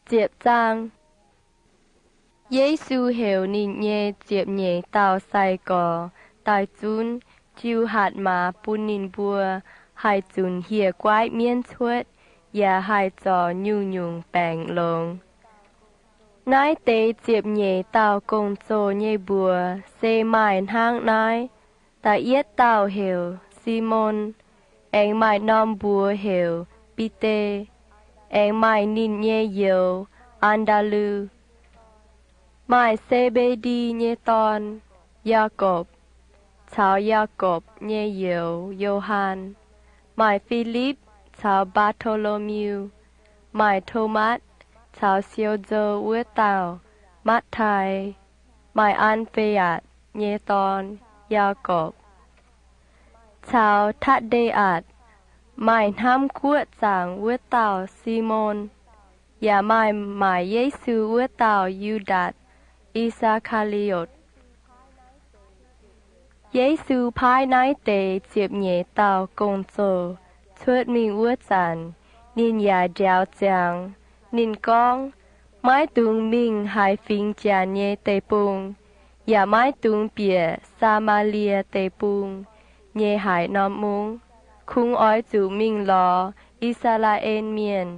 Ziepc zaang. Yesu heuc ninh nyei ziepc nyeic dauh sai-gorx daaih zunv, jiu hatc maaz bun ninh mbuo haih zunc hieh guaiv mienv cuotv, yaac haih zorc nyungc-nyungc baengc longx. Naaiv deix ziepc nyeic dauh gong-zoh nyei mbuox se maaih hnangv naaiv. Da'yietv dauh heuc Simon, aengx maaih norm mbuox heuc Bide, aengx maaih ninh nyei youz, An^ndaa^lu, maaih Se^mbe^ndi nyei dorn, Yaagorpc, caux Yaagorpc nyei youz, Yo^han, maaih Filipv caux Mbaa^to^lo^miu, maaih Tomatv caux siou nzou wuov dauh, Matv^tai, maaih An^fe^atc nyei dorn, Yaagorpc, caux Tatv^nde^atc, maaih hnamv guoqv zaangc wuov dauh, Simon, yaac maaih maaic Yesu wuov dauh, Yu^ndaatc I^saa^kaa^li^otc. Yesu paaiv naaiv deix ziepc nyeic dauh gong-zoh cuotv mingh wuov zanc, ninh yaac njaaux ziangx. Ninh gorngv, Maiv dungx mingh haaix fingx janx nyei deic-bung, yaac maiv dungx bieqc Saa^maa^lie Deic-Bung nyei haaix norm mungv. Kungx oix zuqc mingh lorz I^saa^laa^en Mienh.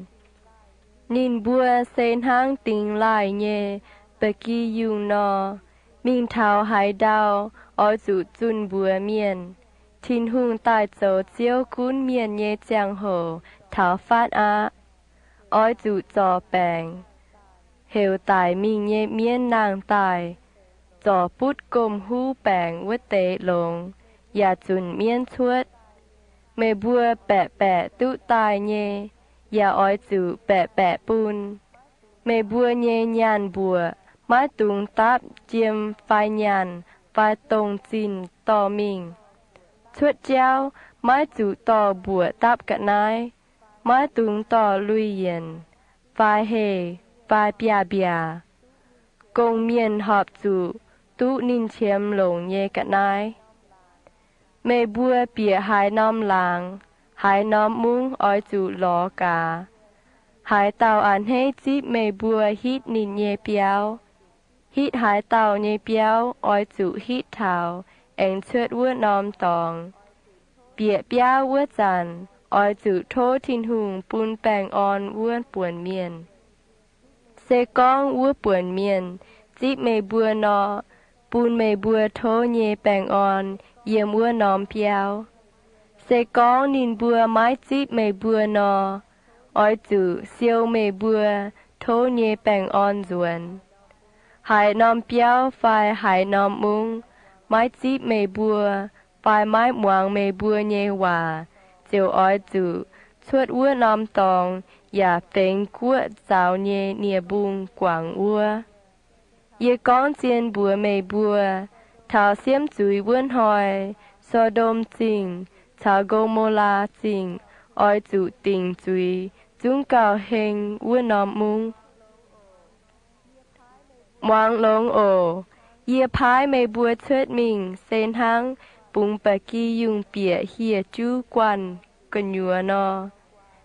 Ninh mbuo se hnangv dingx laaih nyei ba'gi yungh nor. Mingh taux haaix ndau, oix zuqc zunh mbuox mienh, Tin-Hungh daaih zoux Ziouv gunv mienh nyei ziangh hoc taux fatv aqv. Oix zuqc zorc baengc, heuc daic mingh nyei mienv nangh daaih, zorc butv gomh huv baengc wuov deix longx, yaac zunc mienv cuotv. Meih mbuo baeqc baeqc duqv daaih nyei, yaac oix zuqc baeqc baeqc bun. Meih mbuo nyei nyaanh mbuoqc maiv dungx dapv jiem fai nyaanh fai dongh zinh dorh mingh. Cuotv jauv maiv zuqc dorh mbuoqc dapv ga'naaiv. Maiv dungx dorh lui-yienc fai heh fai biaav-mbiaac. Gong-mienh horpc zuqc duqv ninh qiemx longc nyei ga'naaiv. Meih mbuo bieqc haaix norm laangz, haaix norm mungv oix zuqc lorz gaax. Haaix dauh a'hneiv zipv meih mbuo hitv ninh nyei biauv, hitv haaix dauh nyei biauv oix zuqc hitv taux aengx cuotv wuov norm dorngx. Bieqc biauv wuov zanc, oix zuqc tov Tin-Hungh bun baengh orn wuov buonc mienh. Se gorngv wuov buonc mienh zipv meih mbuo nor, bun meih mbuo tov nyei baengh orn yiem wuov norm biauv. Se gorngv ninh mbuo maiv zipv meih mbuo nor, oix zuqc siou meih mbuo tov nyei baengh orn nzuonx. Haaix norm biauv fai haaix norm mungv maiv zipv meih mbuo fai maiv muangx meih mbuo nyei waac, ziouc oix zuqc cuotv wuov norm dorngx yaac fengx guoqv zaux nyei nie-mbung guangc wuov. Yie gorngv zien mbuox meih mbuo, taux siemv zuiz wuov hnoi, So^ndom Zingh caux Ngo^mo^laa Zingh oix zuqc dingc zuiz zungv gauh heng wuov norm mungv. Muangx longx oc. Yie paaiv meih mbuo cuotv mingh se hnangv bungx ba'gi yungh bieqc hieh juv guanh gu'nyuoz nor.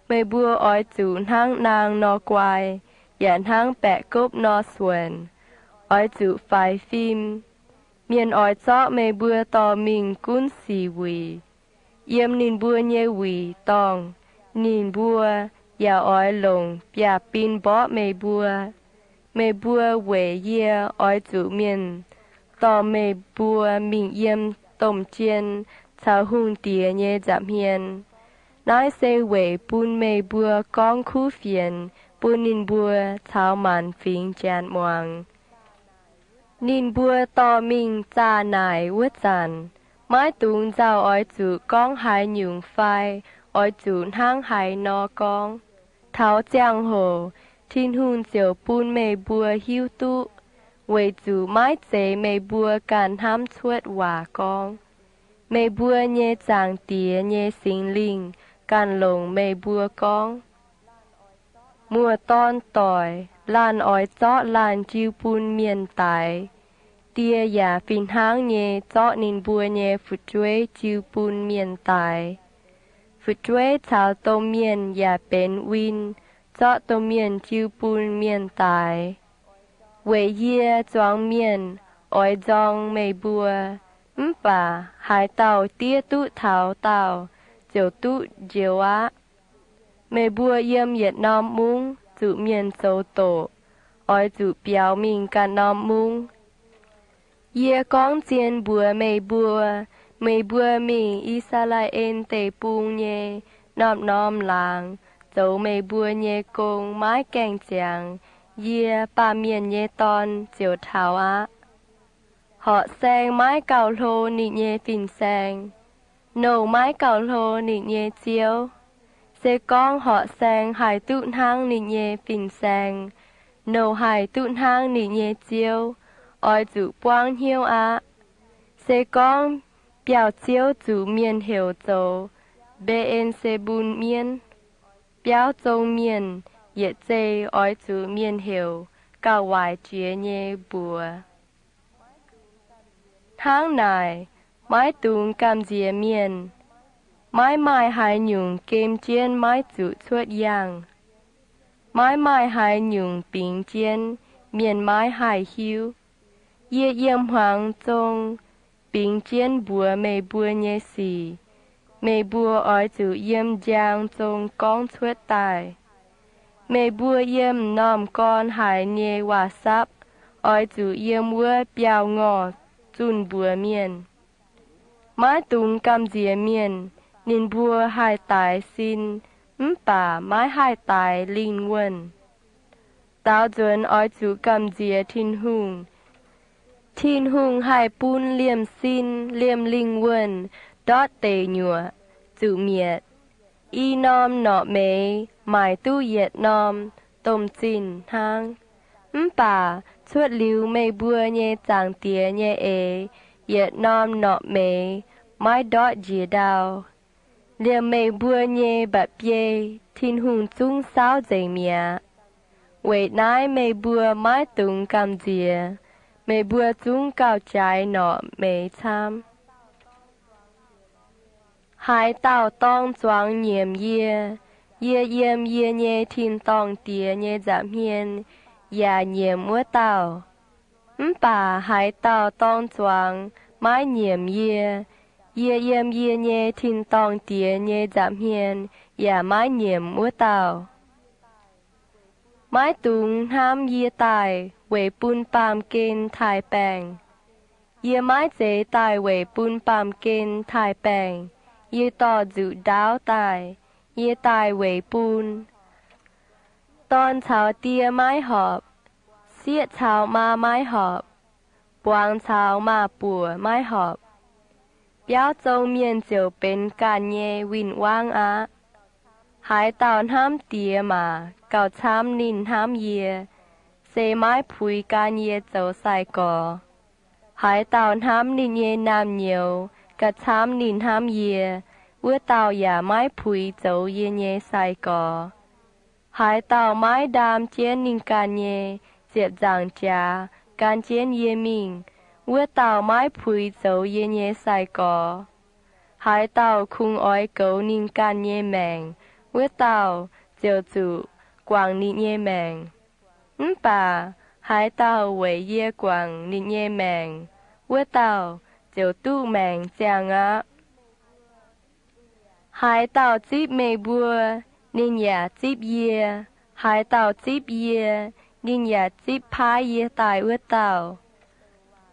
Meih mbuo oix zuqc hnangv naang nor guai, yaac hnangv baeqc gopv nor suonc. Oix zuqc faix fim. Mienh oix zorqv meih mbuo dorh mingh gunv sic wuic. Yiem ninh mbuo nyei wuic dorngh, ninh mbuo yaac oix longc biaav-bin mborqv meih mbuo. Meih mbuo weic yie oix zuqc mienh dorh meih mbuo mingh yiem domh jien caux hungh diex nyei nza'hmien. Naaiv se weic bun meih mbuo gorngv kuv fienx bun ninh mbuo caux maanc fingx janx muangx. Ninh mbuo dorh mingh zaah naaic wuov zanc, maiv dungx nzauh oix zuqc gorngv haaix nyungc fai oix zuqc hnangv haaix nor gorngv. Taux ziangh hoc Tin-Hungh ziouc bun meih mbuo hiuv duqv, weic zuqc maiv zeiz meih mbuo ganh hnamv cuotv waac gorngv. Meih mbuo nyei Zaangc Diex nyei Singx Lingh ganh longc meih mbuo gorngv. Muoz-dorn doic, laanh oix zorqv laanh jiu bun mienh daix. Die yaac fih hnangv nyei zorqv ninh mbuo nyei fu'jueiv jiu bun mienh daix. Fu'jueiv caux domh mienh yaac benx win zorqv domh mienh jiu bun mienh daix. Weic yie zuangx mienh oix nzorng meih mbuo, mv baac haaix dauh diev duqv taux daauh ziouc duqv njoux aqv. Meih mbuo yiem yietc norm mungv zuqc mienh zoux doqc, oix zuqc biaux mingh ganh norm mungv. Yie gorngv zien mbuox meih mbuo, meih mbuo mingh I^saa^laa^en Deic-Bung nyei norm-norm laangz zoux meih mbuo nyei gong maiv gaengh ziangx, yie, Baamh Mienh nyei Dorn, ziouc taux aqv. Horqc saeng maiv gauh hlo ninh nyei fin-saeng. Nouh maiv gauh hlo ninh nyei ziouv. Se gorngv horqc saeng haih duqv hnangv ninh nyei fin-saeng, nouh haih duqv hnangv ninh nyei ziouv, oix zuqc buangv hnyouv aqv. Se gorngv biauv-ziouv zuqc mienh heuc zoux Mbe^en^se^mbun Mienv, biauv zong mienh yietc zei oix zuqc mienh heuc Gauh Waaic Jiex nyei Mbuox. Hnangv naaic, maiv dungx gamh nziex mienh. Maiv maaih haaix nyungc gem jienv maiv zuqc cuotv yaangh. Maiv maaih haaix nyungc bingx jienv mienh maiv haih hiuv. Yie yiem hmuangx zong bingx jienv mbuox meih mbuo nyei sic, meih mbuo oix zuqc yiem njang zong gorngv cuotv daaih. Meih mbuo yiem m'normh gorn haiz nyei waac-sapv, oix zuqc yiem wuov biauv-ngorh zunh mbuox mienh. Maiv dungx gamh nziex mienh. Ninh mbuo haih daix sin, mv baac maiv haih daix lingh wuonh. Daaux nzuonx oix zuqc gamh nziex Tin-Hungh. Tin-Hungh haih bun liemh sin liemh lingh wuonh ndortv deic nyuoqc, zuqc mietc. I norm norqc meix maaic duqv yietc norm domh zinh hnangv. Mv baac cuotv liuz meih mbuo nyei Zaangc Diex nyei eix, yietc norm norqc meix maiv ndortv njiec ndau. Liemh meih mbuo nyei mba'biei Tin-Hungh zungv saauv nzengc mi'aqv. Weic naaiv meih mbuo maiv dungx gamh nziex. Meih mbuo zungv gauh jaaix norqc meix camv. Haaix dauh dorng zuangx nyiemc yie, yie yiem yie nyei tin-dorngh Diex nyei nza'hmien yaac nyiemc wuov dauh. Mv baac haaix dauh dorng zuangx maiv nyiemc yie, yie yiem yie nyei tin-dorngh Diex nyei nza'hmien yaac maiv nyiemc wuov dauh. Maiv dungx hnamv yie daaih weic bun baamh gen taaih baengc. Yie maiv zeiz daaih weic bun baamh gen taaih baengc. Yie dorh nzuqc ndaauv daaih. Yie daaih weic bun dorn caux die maiv horpc, sieqv caux maa maiv horpc, buangz caux maaz-buoc maiv horpc. Biauv zong mienh ziouc benx ganh nyei win-wangv aqv. Haaix dauh hnamv Diex maac gauh camv ninh hnamv yie. Se maiv puix gan yie zoux sai-gorx. Haaix dauh hnamv ninh nyei naamh nyouz gauh camv ninh hnamv yie, wuov dauh yaac maiv puix zoux yie nyei sai-gorx. Haaix dauh maiv ndaam jienv ninh ganh nyei ziepc nzaangc jaax gan jienv yie mingh, wuov dauh maiv puix zoux yie nyei sai-gorx. Haaix dauh kungx oix goux ninh ganh nyei maengc, wuov dauh ziouc zuqc guangc ninh nyei maengc. Mv baac haaix dauh weic yie guangc ninh nyei maengc, wuov dauh ziouc duqv maengc ziangh aqv. Haaix dauh zipv meih mbuo, ninh yaac zipv yie. Haaix dauh zipv yie, ninh yaac zipv paaiv yie daaih wuov dauh.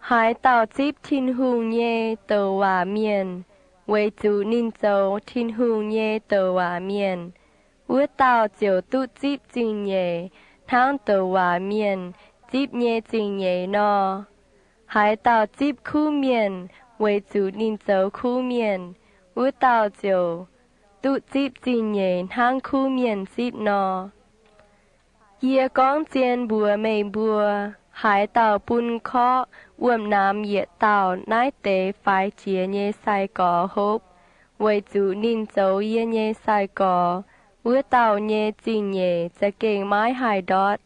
Haaix dauh zipv Tin-Hungh nyei douc waac mienh, weic zuqc ninh zoux Tin-Hungh nyei douc waac mienh, wuov dauh ziouc duqv zipv zingh nyeic hnangv douc waac mienh zipv nyei zingh nyeic nor. Haaix dauh zipv kuv mienh weic zuqc ninh zoux kuv mienh, wuov dauh ziouc duqv zipv zingh nyeic hnangv kuv mienh zipv nor. Yie gorngv zien mbuox meih mbuo, haaix dauh bun korqv wuom-naamx yietc dauh naaiv deix faix jiex nyei sai-gorx hopv, weic zuqc ninh zoux yie nyei sai-gorx, wuov dauh nyei zingh nyeic za'gengh maiv haih ndortv.